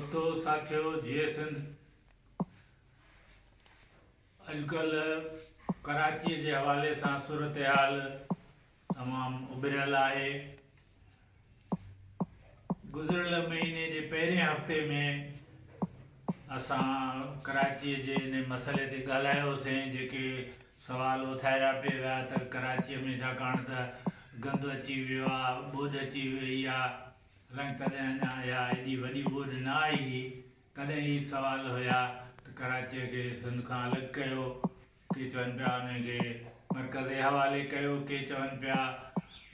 دوستو ساٿيو جيئي سنڌ اڄڪلهه ڪراچي جي حوالي سان صورتحال تمام اڀريل آهي گذريل مهيني جي پهرين هفتي ۾ اسان ڪراچي جي ان مسئلي تي ڳالهايوسين جيڪي سوال اٿاريا پئي ويا ته ڪراچي ۾ ڇاڪاڻ ته گند اچي ويو آهي ٻوڏ اچي وئي آهي حالانڪ تڏهن اڃا اها ايڏي وڏي ٻوڏ نه آئي هئي، تڏهن هي سوال هيا ته ڪراچيء کي سنڌ کان الڳ ڪيو، ڪي چون پيا ان کي مرڪز جي حوالي ڪيو، ڪي چون پيا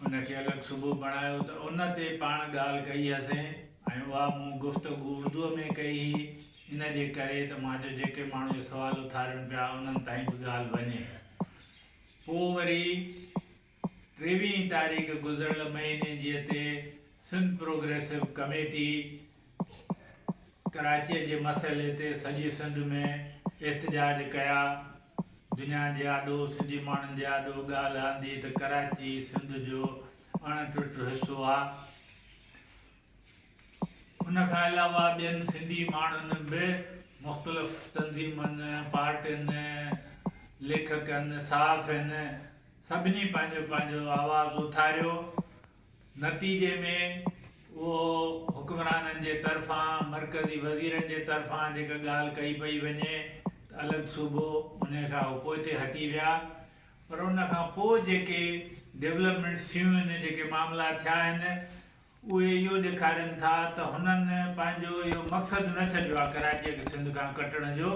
ان کي الڳ صوبو بڻايو ته ان تي پاڻ ڳالهه ڪئي هئسين ۽ اها مون گفتگو اردوء ۾ ڪئي هئي، ان جي ڪري ته مان چيو جيڪي ماڻهو اهي سوال اٿارين پيا انهن تائين به ڳالهه وڃي. پوء وري. ٽيويهين تاريخ گذريل مهيني جي تي سنڌ پروگريسو ڪميٽي ڪراچي جي مسئلي تي سڄي سنڌ ۾ احتجاج ڪيا دنيا جي آڏو سنڌي ماڻهن جي آڏو ڳالهه آندي ته ڪراچي سنڌ جو اڻ ٽٽ حصو آ. ان کان علاوه ٻين سنڌي ماڻهن به مختلف تنظيمن، پارٽين، ليکڪن، صحافين سڀني پنهنجو پنهنجو آواز اٿاريو. نتيجي ۾ اهو حڪمرانن جي طرفان مرڪزي وزيرن جي طرفان جيڪا ڳالهه ڪئي پئي وڃي ته الڳ صوبو انهي کان هو پوئتي هٽي ويا پر ان کان پوء جيڪي ڊولپمينٽس ٿيون آهن جيڪي معاملا ٿيا آهن اهي اهو ڏيکارين ٿا ته هنن پنهنجو اهو مقصد نه ڇڏيو آهي ڪراچيء کي سنڌ کان ڪٽڻ جو.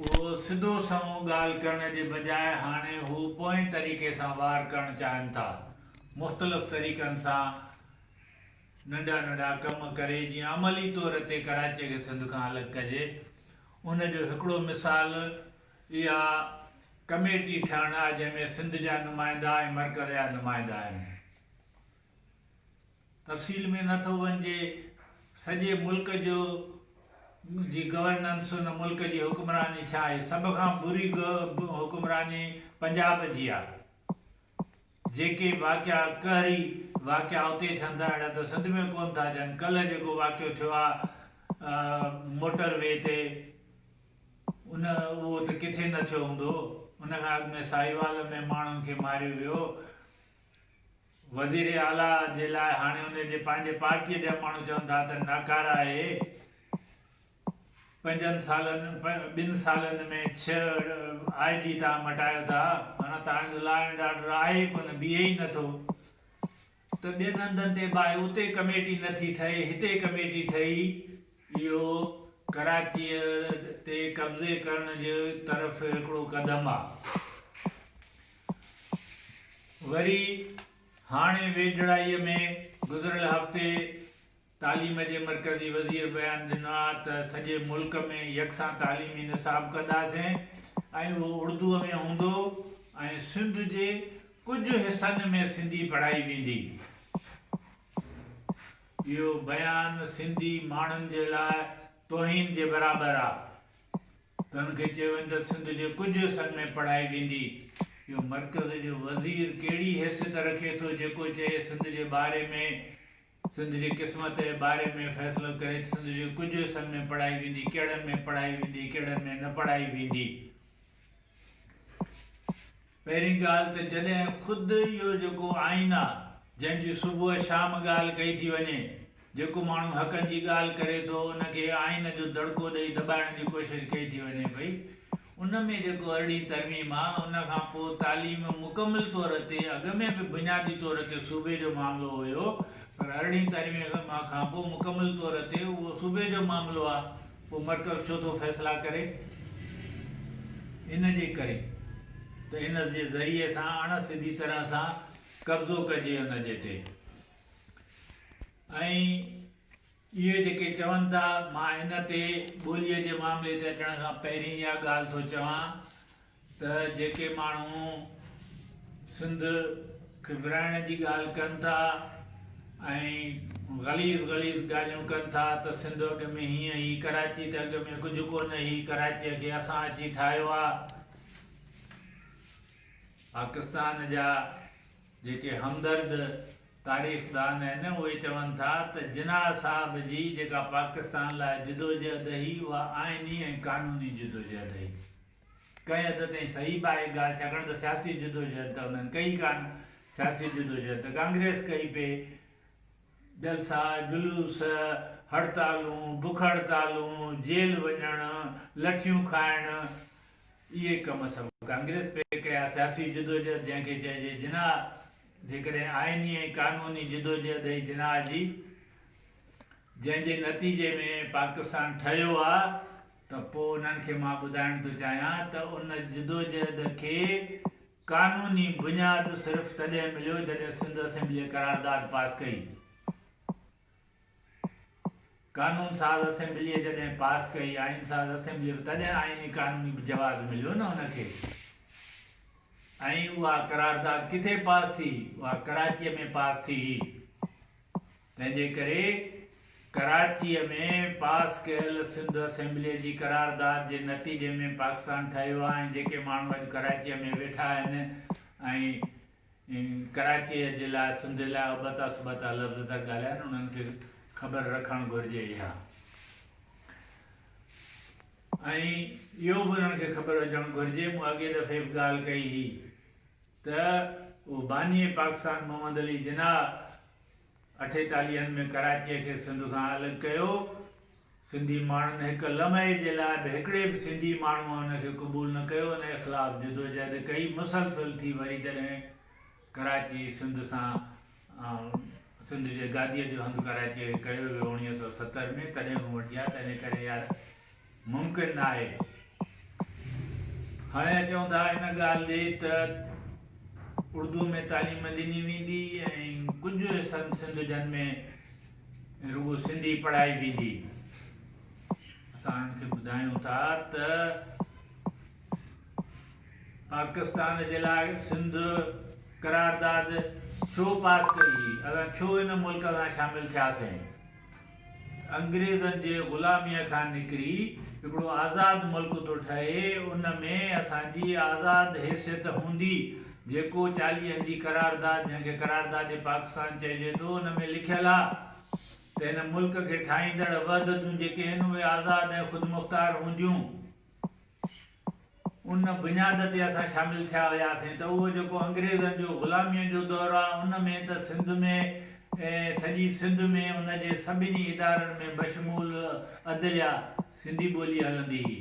اهو سڌو سنئون ڳالهه ڪرڻ جي بجاء هاڻي هو پوئين طريقي سان وار ڪرڻ چاهين ٿا. مختلف طريقن سان ننڍا ننڍا ڪم ڪري جيئن عملي طور تي ڪراچيء کي سنڌ کان الڳ ڪجي. ان جو هڪڙو مثال اها ڪميٽي ٺهڻ آهي جنهن ۾ سنڌ جا نمائندا ۽ مرڪز جا نمائندا آهن. تفصيل ۾ نه ٿو وڃجي، سڄي ملڪ جو جي گورننس ان ملڪ جي حڪمراني ڇا آهي، سڀ کان بري حڪمراني پنجاب جي آهي، جيڪي واقعا قهري واقعا اتي ٿين ٿا اهڙا ته سنڌ ۾ ڪونه ٿا ٿين، ڪلهه جيڪو واقعو ٿيو آهي موٽر وي تي ان اهو ته ڪٿي نه ٿيو هوندو، ان کان اڳ ۾ ساهيوال ۾ ماڻهن کي ماريو ويو. وزير اعليٰ جي لاء هاڻي ان جي پنهنجي پارٽيء جا ماڻهو چون ٿا ته ناڪاره آهي. پنجن سالن ٻن سالن ۾ ڇهه آء جي توهان مٽايو ٿا معنيٰ توهان جو لا اينڊ آرڊر آهي ئي ڪونه بيهي ئي نٿو ته ٻين هنڌن تي به آهي اتي ڪميٽي نٿي ٺهي هتي ڪميٽي ٺهي اهو ڪراچيء تي قبضي ڪرڻ جي طرف هڪڙو قدم آهي. وري هاڻي ويجهڙائيء ۾ گذريل هفتي تعليم جي مرڪزي وزير بيان ڏنو آهي ته سڄي ملڪ ۾ يڪسان تعليمي نصاب ڪنداسين ۽ اهو اردوء ۾ هوندو ۽ سنڌ جي ڪجهه حصن ۾ سنڌي پڙهائي ويندي. اهو بيان سنڌي ماڻهن جي لاء توهين جي برابر آهي. تن کي چيو وڃي ته سنڌ جي ڪجهه حصن ۾ پڙهائي ويندي. اهو مرڪز جو وزير ڪهڙي حيثيت رکي ٿو جيڪو چئي سنڌ جي باري ۾ سنڌ جي قسمت جي باري ۾ فيصلو ڪري ته سنڌ جي ڪجهه حصن ۾ پڙهائي ويندي ڪهڙن ۾ پڙهائي ويندي ڪهڙن ۾ نه پڙهائي ويندي. پهرين ڳالهه ته جڏهن خود اهو جيڪو آئين آ، جنهن جي صبح شام ڳالهه ڪئي ٿي وڃي، جيڪو ماڻهو حقن جي ڳالهه ڪري ٿو ان کي آئين جو دڙڪو ڏئي دٻائڻ جي ڪوشش ڪئي ٿي وڃي پئي، ان ۾ جيڪو ارڙهين ترميم آ، ان کان پوء تعليم مڪمل طور تي اڳ ۾ به بنيادي طور تي صوبي جو معاملو هيو پر ارڙهين ترميم کان پوء مڪمل طور تي اهو صوبي جو معاملو آ. پوء مرڪز ڇو ٿو فيصلا ڪري؟ ان جي ڪري ته ان جي ذريعي سان اڻ سڌي طرح سان قبضو ڪجي ان جي تي ۽ اهي جيڪي چون ٿا مان ان تي ٻوليء جي معاملي تي اچڻ کان پهرين اها ڳالهه ٿو چوان ته جيڪي ماڻهو سنڌ کي ورهائڻ جي ڳالهه ڪن ٿا ۽ غليظ غليظ ڳالهيون ڪن ٿا ته سنڌ اڳ ۾ هيئن هئي، ڪراچي ته اڳ ۾ ڪجهه ڪونه هئي، ڪراچيء کي اسان اچي ٺاهيو آ. پاڪستان جا جيڪي همدرد. تاريخدان آهن اهي چون ٿا ته جناح صاحب جي جيڪا پاڪستان لاء جدوجهد هئي اها آئيني ۽ قانوني جدوجهد هئي. ڪنهن حد تائين صحيح به آهي ڳالهه ڇاڪاڻ ته سياسي جدوجهد ته انهن ڪئي ڪانه، سياسي جدوجهد ته ڪانگريس ڪئي پئي. جلسا، جلوس، هڙتالون، بک هڙتالون، جيل وڃڻ، لٺيون کائڻ، اهي ڪم سڀ ڪانگريس پئي ڪيا. سياسي جدوجهد جنهن کي چئجي جناح، جيڪڏهن آئيني ۽ قانوني جدوجهد هئي جناح جي، جنهن جي نتيجي ۾ پاڪستان ٺهيو آ ته پوء انهن کي مان ٻڌائڻ ٿو چاهيان ته ان جدوجهد کي قانوني بنياد صرف تڏهن مليو جڏهن سنڌ اسيمبليء قرارداد پاس ڪئي. قانون ساز اسيمبليء جڏهن پاس ڪئي، آئين ساز اسيمبليء به تڏهن آئيني قانوني جواز مليو نه ان کي. ۽ اها قرارداد ڪٿي پاس ٿي؟ اها ڪراچيء ۾ پاس ٿي هئي. تنهن جي ڪري ڪراچيء ۾ پاس ڪيل سنڌ اسيمبليء جي قرارداد جي نتيجي ۾ پاڪستان ٺهيو آهي ۽ جيڪي ماڻهو اڄ ڪراچيء ۾ ويٺا آهن ۽ ڪراچيء جي لاء سنڌ لاء ابتا سبتا لفظ ٿا ڳالهائن انهن کي خبر رکڻ گهرجي اها ۽ اهو به انهن کي خبر هجڻ گهرجي مون اڳئين دفعي به ڳالهه ڪئي هئي ته اهو باني پاڪستان محمد علي جناح اٺيتاليهن ۾ ڪراچيء کي سنڌ کان الڳ ڪيو. سنڌي ماڻهن هڪ لمحي جي لاء به هڪڙي به سنڌي ماڻهوء ان کي قبول نه ڪيو، ان جي خلاف جدوجهد ڪئي، مسلسل ٿي وري جڏهن ڪراچي سنڌ سان سنڌ جي گاديء جو هنڌ ڪراچيء کي ڪيو ويو 1970 ۾ تڏهن کان وٺي آ تنهن ڪري يار ممڪن ناهي. هاڻي اچون ٿا ان ڳالهه ڏي ته اردو ۾ تعليم ڏني ويندي ۽ ڪجهه حصن سنڌ جن ۾ رڳو سنڌي پڙهائي ويندي. اسان انهن کي ٻڌايون ٿا ته پاڪستان جي لاء سنڌ قرارداد ڇو پاس ڪئي هئي، اسان ڇو ان ملڪ سان شامل ٿياسين. انگريزن جي غلاميء کان نڪري هڪڙو آزاد ملڪ ٿو ٺهي، ان ۾ اسان جي آزاد حيثيت هوندي، جيڪو چاليهن جي قرارداد جنهن کي قرارداد پاڪستان چئجي ٿو، ان ۾ لکيل آ ته هن ملڪ کي ٺاهيندڙ وحدتون جيڪي آهن اهي آزاد ۽ خودمختار هونديون. ان بنياد تي اسان شامل ٿيا هياسين ته اهو جيڪو انگريزن جو غلاميء جو دور آ ان ۾ ته سنڌ ۾ سڄي سنڌ ۾ ان جي سڀني ادارن ۾ بشمول عدليا سنڌي ٻولي هلندي هئي.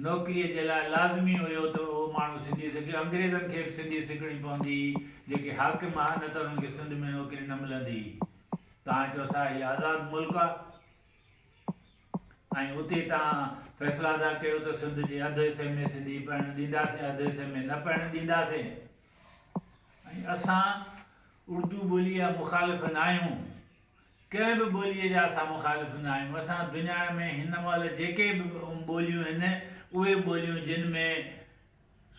نوڪريء جي لاء لازمي هيو ته اهو ماڻهو سنڌي سکي. انگريزن کي به سنڌي سکڻي پوندي هئي جيڪي حاڪم ها نه ته انهن کي سنڌ ۾ نوڪري نه ملندي هئي. توهان چئو ٿا هي آزاد ملڪ آ. ۽ اتي توهان فيصلا ٿا ڪيو ته سنڌ جي اڌ حصي ۾ سنڌي پڙهڻ ڏينداسين اڌ حصي ۾ نه پڙهڻ ڏينداسين ۽ اسان اردو ٻولي جا مخالف نه آهيون ڪنهن به ٻولي جا اسان مخالف نه آهيون اسان دنيا ۾ هن مهل جيڪي به ٻوليون آهن اهي ٻوليون جن ۾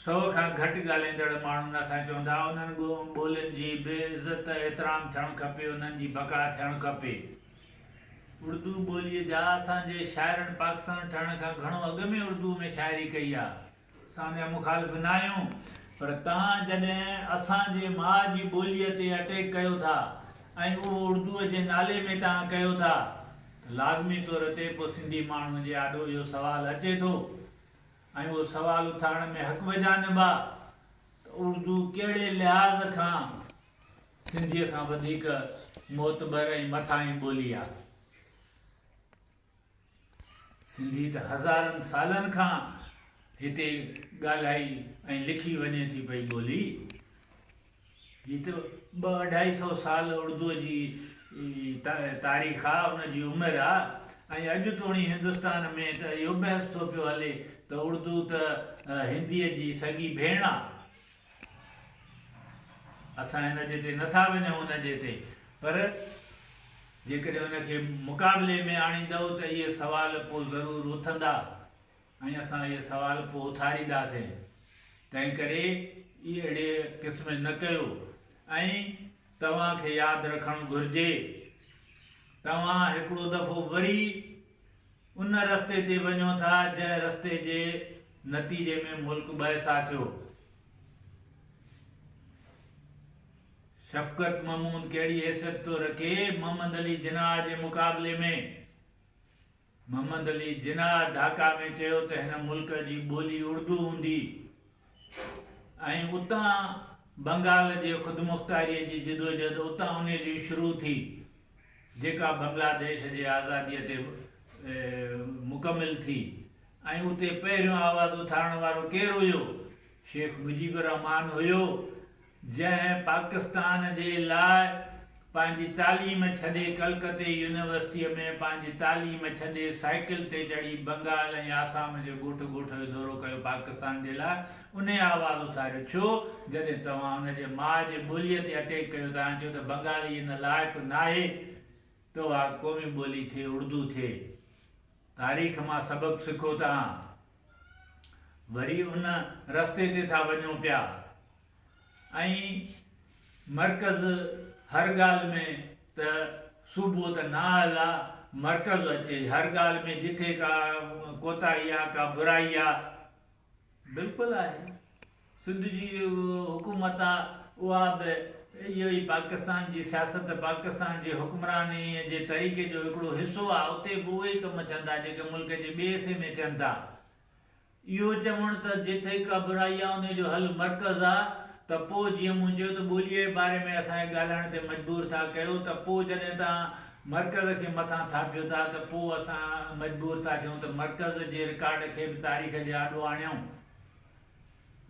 سئو کان گهٽ ڳالهائيندڙ ماڻهن اسان چوندا انهن ٻولين جي به عزت احترام ٿيڻ کپي انهن جي بقا ٿيڻ کپي. اردو ٻوليء جا اسان جي شاعرن پاڪستان ٺهڻ کان گهڻو اڳ ۾ اردوء ۾ شاعري ڪئي آ. اسان ان جا مخالف نه آهيون پر توهان جڏهن اسان جي ماء جي ٻوليء تي اٽيڪ ڪيو ٿا ۽ اهو اردوء جي نالي ۾ توهان ڪيو ٿا ته لازمي طور تي پوء سنڌي ماڻهوء جي آڏو اهو سوال اچي ٿو ۽ اهو سوال اٿارڻ ۾ حق بجانب آ ته اردو ڪهڙي لحاظ کان سنڌيء کان وڌيڪ معتبر ۽ مٿاهين ٻولي آ. سنڌي ته هزارن سالن کان هتي ڳالهائي ۽ لکي وڃي ٿي پئي ٻولي. هي ته ٻه اڍائي سئو سال اردوء جي تاريخ آ، ان جي عمر آ ۽ اڄ توڻي هندستان ۾ ته اهو بحث ٿو پيو هلي ته اردو ته هنديء جي سڳي ڀيڻ آ. اسان ان جي تي نٿا وڃون ان جي تي پر جيڪڏهن ان کي مقابلي ۾ آڻيندؤ ته اهي سوال پوء ضرور اٿندا. ۽ اسان اهي سوال پوء اٿارينداسين، تنهنڪري اهڙي قسم نه ڪيو ۽ توهان کي ياد رکڻ گهرجي توهان هڪڙو دفعو وري ان رستي تي وڃو ٿا جنهن رستي جي نتيجي ۾ ملڪ ٻه حصا ٿيو. شفقت محمود ڪهڙي حيثيت ٿو رکي محمد علي جناح جي مقابلي ۾؟ محمد علي جناح ڍاڪا ۾ چيو ته هن ملڪ جي ٻولي اردو هوندي ۽ اتان بنگال جي خودمختاريء جي جدوجهد اتان انهيء جي شروع ٿي جيڪا بنگلاديش جي آزاديء تي مڪمل ٿي ۽ اتي پهريون آواز اٿارڻ وارو ڪير هيو؟ شيخ مجيب الرحمان هيو جنهن پاڪستان جي لاء پنهنجي تعليم ڇڏي ڪلڪتي يونيورسٽيء ۾ پنهنجي تعليم ڇڏي سائيڪل تي چڙهي بنگال ۽ آسام جي ڳوٺ ڳوٺ جو دورو ڪيو پاڪستان جي لاء انهي آواز اٿاريو ڇو جڏهن توهان ان جي ماء جي ٻوليء تي اٽيڪ ڪيو توهان چيو ته بنگالي ان لائق ناهي ته اها قومي ٻولي ٿئي اردو ٿئي تاريخ مان سبق سکو توهان وري ان رستي تي ٿا وڃو پيا ۽ مرڪز هر ڳالهه ۾ ته صوبو ته نااهل آ مرڪز اچي هر ڳالهه ۾ جٿي ڪا ڪوتاهي آ ڪا برائي آ بلڪل آهي سنڌ جي حڪومت آ اها به اهو ئي پاڪستان جي سياست پاڪستان جي حڪمراني جي طريقي جو هڪڙو حصو آ اتي به اهي ئي ڪم ٿين ٿا جيڪي ملڪ جي ٻئي حصي ۾ ٿين ٿا. اهو چوڻ ته جتي ڪا برائي آ ان جو حل مرڪز آ ته پوء جيئن مون چيو ته ٻوليء جي باري ۾ اسان کي ڳالهائڻ تي مجبور ٿا ڪيو ته پوء جڏهن توهان مرڪز کي مٿان ٿاڦيو ٿا ته پوء اسان مجبور ٿا ٿيون ته مرڪز جي رڪارڊ کي به تاريخ جي آڏو آڻيون.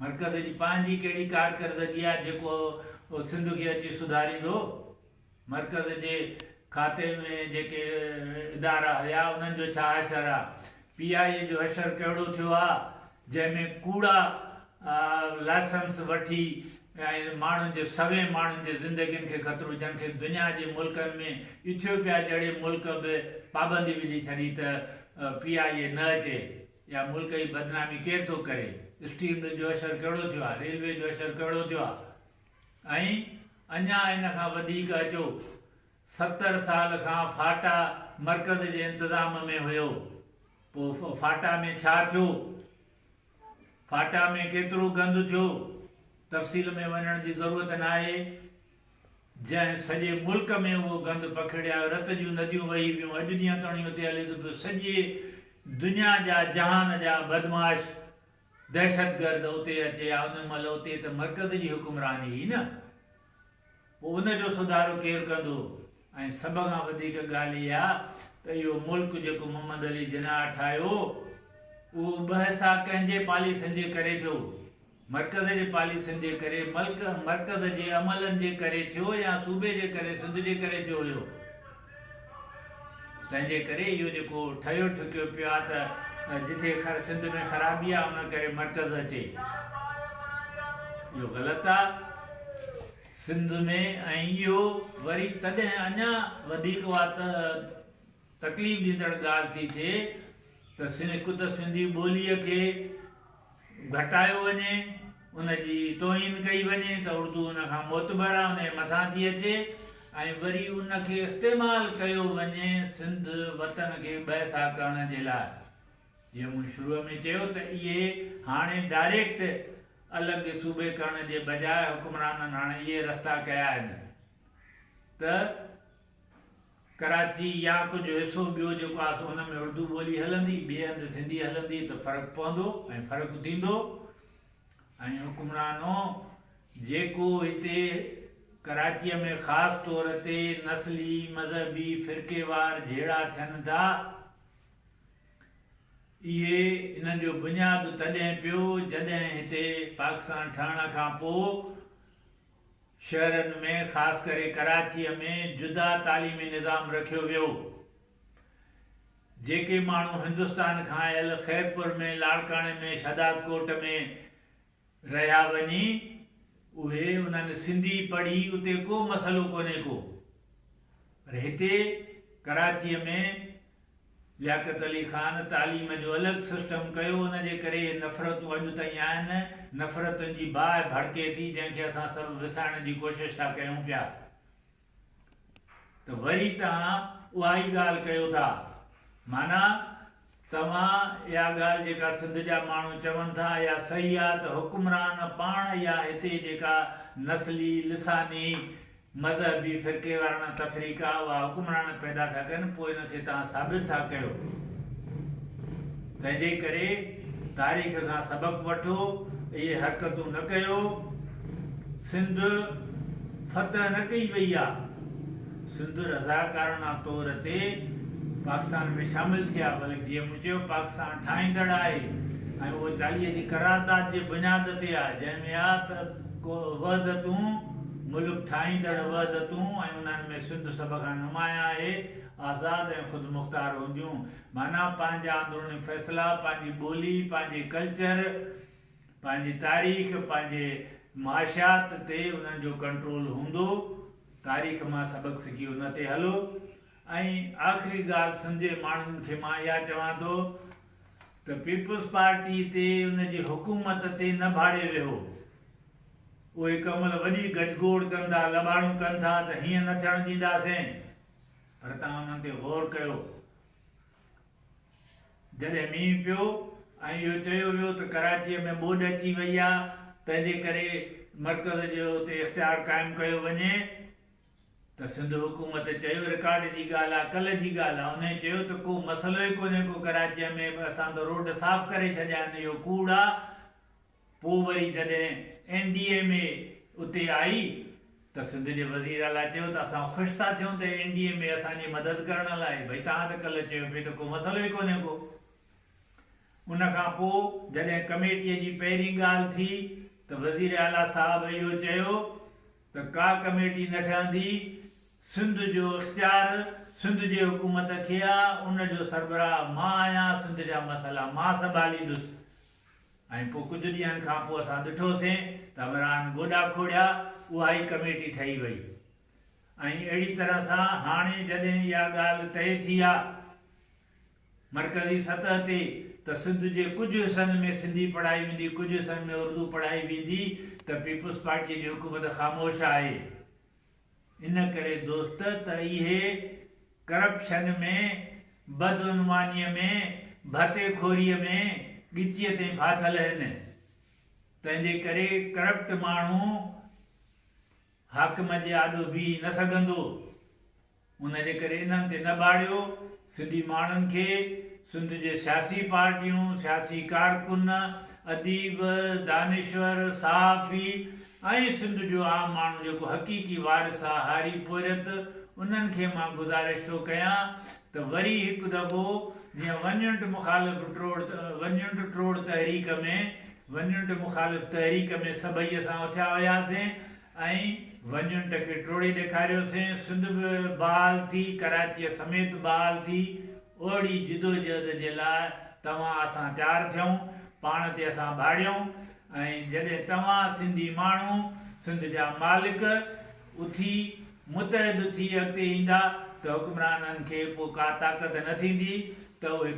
مرڪز جي پنهنجي ڪهڙي ڪارڪردگي آ جيڪو سنڌ کي اچي سڌاريندو. مرڪز جي کاتي ۾ جيڪي ادارا هيا انهن جو ڇا حشر آ؟ پي آء اي جو حشر ڪهڙو ٿيو آ جنهن ۾ ڪوڙا لائسنس وٺي ۽ ماڻهن جي سوين ماڻهن جي زندگين کي خطرو جن کي دنيا جي ملڪن ۾ ايٿيوپيا جهڙي ملڪ به پابندي وجهي ڇڏي ته پي آء اي نه اچي يا ملڪ جي بدنامي ڪير ٿو ڪري؟ اسٽيل مل جو حشر ڪهڙو ٿيو آ؟ ريلوي جو حشر ڪهڙو ٿيو آ؟ ۽ اڃا ان کان وڌيڪ اچو 70 سال کان فاٽا مرڪز جي انتظام ۾ هيو پوء فاٽا ۾ ڇا ٿيو فاٽا ۾ ڪيترو گند ٿيو تفصيل ۾ وڃڻ جي ضرورت ناهي جنهن سڄي ملڪ ۾ اهو گند پکيڙيايو رت جون نديون وهي ويون اڄ ڏينهن تڻي اتي هلي ٿو پيو سڄي دنيا جا جهان جا بدمعاش دهشتگرد اتي اچي ها ان مهل اتي ته مرڪز جي حڪمراني هئي نه پوء ان جو سڌارو ڪير ڪندو ۽ سڀ کان وڌيڪ ڳالهه اها ته اهو ملڪ جيڪو محمد علي جناح ٺاهيو اهو ٻه حصا ڪنهن جي پاليسين جي ڪري ٿيو مرڪز جي پاليسين جي ڪري ملڪ مرڪز جي عملن جي ڪري ٿيو يا صوبي جي ڪري سنڌ جي ڪري ٿيو هيو تنهن جي ڪري اهو جيڪو ٺهيو ٺڪيو پيو آهي ته جٿي سنڌ ۾ خرابي آهي ان ڪري مرڪز اچي اهو غلط آهي سنڌ ۾ ۽ اهو وري تڏهن اڃا وڌيڪ اها تڪليف ڏيندڙ ڳالهه ٿي ٿئي ته هڪ ته سنڌي ٻوليء کي گهٽايو وڃي، ان جي توهين ڪئي وڃي ته اردو ان کان معتبر آهي، ان جي مٿان ٿي اچي ۽ وري ان کي استعمال ڪيو وڃي سنڌ وطن کي ٻه حصا ڪرڻ جي لاء. جيئن مون شروع ۾ چيو ته اهي هاڻي ڊائريڪٽ الڳ صوبي ڪرڻ جي بجاء حڪمرانن هاڻي اهي رستا ڪيا آهن ته ڪراچي يا ڪجهه حصو ٻيو جيڪو آهي سو ان ۾ اردو ٻولي هلندي، ٻئي هنڌ سنڌي هلندي ته فرق پوندو ۽ فرق ٿيندو ۽ حڪمرانو جيڪو هتي ڪراچيء ۾ خاص طور تي نسلي، مذهبي، فرقيوار جهيڙا ٿين ٿا اهي انهن جو بنياد تڏهن پيو جڏهن هتي پاڪستان ٺهڻ کان پوء شهرن ۾ خاص ڪري ڪراچيء ۾ جدا تعليمي نظام رکيو ويو. جيڪي ماڻهو هندستان کان آيل خيرپور ۾ لاڙڪاڻي ۾ شهدادڪوٽ ۾ رهيا وڃي اهي انهن سنڌي پڙهي اتي ڪو مسئلو ڪونهي ڪو پر هتي ڪراچيء ۾ لياقت علي خان تعليم جو الڳ سسٽم ڪيو ان جي ڪري اهي نفرتون اڄ تائين آهن، نفرتن جي باهه ڀڙڪي ٿي جنهن کي اسان سڀ وسائڻ جي ڪوشش ٿا ڪيون پيا ته وري توهان اها ئي ڳالهه ڪيو ٿا معنيٰ توهان اها ڳالهه جيڪا سنڌ جا ماڻهو چون ٿا اها صحيح آهي ته حڪمران پاڻ اها هتي جيڪا نسلي لساني مذهبي فرقيوارانه تفريق آ اها حڪمران پيدا ٿا ڪن پوء ان کي توهان ثابت ٿا ڪيو تنهن جي ڪري تاريخ کان سبق وٺو اهي حرڪتون نه ڪيو سنڌ فتح نه ڪئي وئي آ سنڌ رضاڪارانه طور تي پاڪستان ۾ شامل ٿي آ بلڪ جيئن مون چيو پاڪستان ٺاهيندڙ آهي ۽ اهو 40 جي قرارداد جي بنياد تي آ جنهن ۾ آ ته وحدتون، ملڪ ٺاهيندڙ وحدتون ۽ انهن ۾ سنڌ سڀ کان نمايان آهي، آزاد ۽ خودمختار هونديون. معنيٰ پنهنجا اندروني فيصلا، پنهنجي ٻولي، پنهنجي ڪلچر، پنهنجي تاريخ، پنهنجي معاشيات تي انهن جو ڪنٽرول هوندو. تاريخ مان سبق سکي ان تي هلو. ۽ آخري ڳالهه سنڌ جي ماڻهن کي مان اها چوان ٿو ته پيپلز پارٽي تي ان جي حڪومت تي نه ڀاڙي ويهو. اهي ڪنهن مهل وڏي گجگوڙ ڪن ٿا، لٻاڙون ڪن ٿا ته هيئن نه ٿيڻ ڏينداسين. پر توهان انهن تي غور ڪيو. جڏهن مينهن پيو ۽ اهو چيو ويو ته ڪراچيء ۾ ٻوڏ اچي وئي آهي، تنهن جي ڪري مرڪز جو اتي اختيار قائم ڪيو وڃي. ته سنڌ حڪومت چيو رڪارڊ جي ڳالهه آ ڪلهه جي ڳالهه آ انهي چيو ته ڪو مسئلو ئي ڪونهي ڪو ڪراچيء ۾ به اسان ته روڊ صاف ڪري ڇڏيا آهن اهو ڪوڙ آ پو وري جڏهن اين ڊي ايم اي اتي آئي ته سنڌ جي وزير اعليٰ چيو ته اسان خوش ٿا ٿيون ته اين ڊي ايم اي اسان جي مدد ڪرڻ لاء آئي ڀئي توهان ته ڪلهه چيو پئي ته ڪو مسئلو ئي ڪونهي ڪو ان کان پو جڏهن ڪميٽيء جي پهرين ڳالهه ٿي ته وزير اعليٰ صاحب اهو چيو ته ڪا ڪميٽي نه ٺهندي، سنڌ جو اختيار سنڌ جي حڪومت کي آ، ان جو سربراهه مان آهيان، سنڌ جا مسئلا مان سنڀاليندس ۽ پوء ڪجهه ڏينهن کان پوء اسان ڏٺوسين ته عمران گوڏا کوڙيا، اها ئي ڪميٽي ٺهي وئي ۽ اهڙي طرح سان هاڻي جڏهن اها ڳالهه طئي ٿي آ. مرڪزي سطح تي ته سنڌ جي ڪجهه حصن ۾ سنڌي پڙهائي ويندي، ڪجهه حصن ۾ اردو پڙهائي ويندي ته پيپلز پارٽيء جي حڪومت خاموش آهي. ان ڪري دوست ته اهي ڪرپشن ۾، بدعنوانيء ۾، ڀتي خوريء ۾ ڳچيء تائين ڦاٿل آهن. تنهن جي ڪري ڪرپٽ ماڻهو حاڪم جي آڏو بيهي نه سگهندو. ان جي ڪري انهن تي نه ڀاڙيو، سنڌي ماڻهن کي سنڌ جي سياسي پارٽيون، سياسي ڪارڪن، اديب، دانشور، صحافي ۽ سنڌ جو عام ماڻهو جيڪو حقيقي وارث آ هاري پورهيت انهن کي مان گذارش ٿو ڪيان ته وري هڪ دفعو جيئن ون يونٽ مخالف ٽوڙ ون يونٽ ٽوڙ تحريڪ ۾ ون يونٽ مخالف تحريڪ ۾ سڀئي اسان اٿيا هياسين ۽ ون يونٽ کي ٽوڙي ڏيکاريوسين، سنڌ به بحال ٿي، ڪراچيء سميت بحال ٿي، اهڙي جدوجهد جي لاء توهان اسان تيار ٿيون، پاڻ تي اسان ڀاڙيون ۽ جڏهن توهان سنڌي ماڻهو، سنڌ جا مالڪ اٿي متحد ٿي اڳتي ايندا ته حڪمرانن کي پوء ڪا طاقت نه ٿيندي ته اهي.